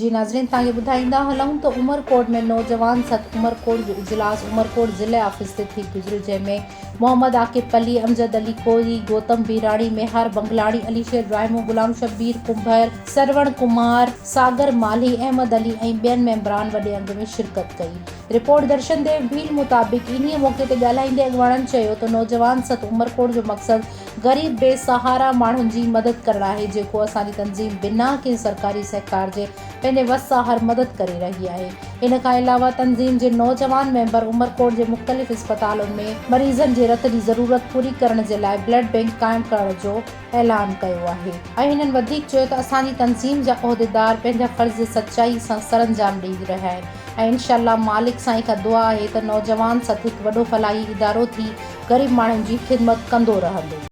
جي ناظرين توهان کي ٻڌائيندا هلون ته عمرڪوٽ ۾ نوجوان سٿ عمرڪوٽ جو اجلاس عمرڪوٽ ضلعي آفيس تي ٿي گذريو جنهن ۾ محمد عاقب پلي، امجد علي ڪوري، گوتم بيراڻي، ميهار بنگلاڻي، علي شير راهمون، غلام شبير ڪنڀر، سروڻ ڪمار، ساگر مالهي، احمد علي ۽ ٻين ميمبران وڏي انگ ۾ شرڪت ڪئي. رپورٽ درشن ديو ڀيل مطابق انهي موقعي تي ڳالهائيندي اڳواڻن چيو ته نوجوان سٿ عمرڪوٽ جو مقصد غريب بي سهارا ماڻهن جي مدد ڪرڻ آهي جيڪو اسان جي تنظيم بنا ڪنهن سرڪاري سهڪار جي پنهنجي وس آهر مدد ڪري رهي آهي ان کان علاوه تنظيم جي نوجوان ميمبر عمرڪوٽ جي مختلف اسپتالن ۾ مريضن جي رت جي ضرورت پوري ڪرڻ جي لاء بلڊ بئنڪ قائم ڪرڻ جو اعلان ڪيو آهي ۽ هنن وڌيڪ چيو ته اسان جي تنظيم جا عهديدار پنهنجا فرض سچائي سان سرانجام ڏئي رهيا آهن ۽ انشاء الله مالڪ سائين کان دعا آهي ته نوجوان سٿ هڪ وڏو فلاحي ادارو ٿي غريب ماڻهن جي خدمت ڪندو رهندو.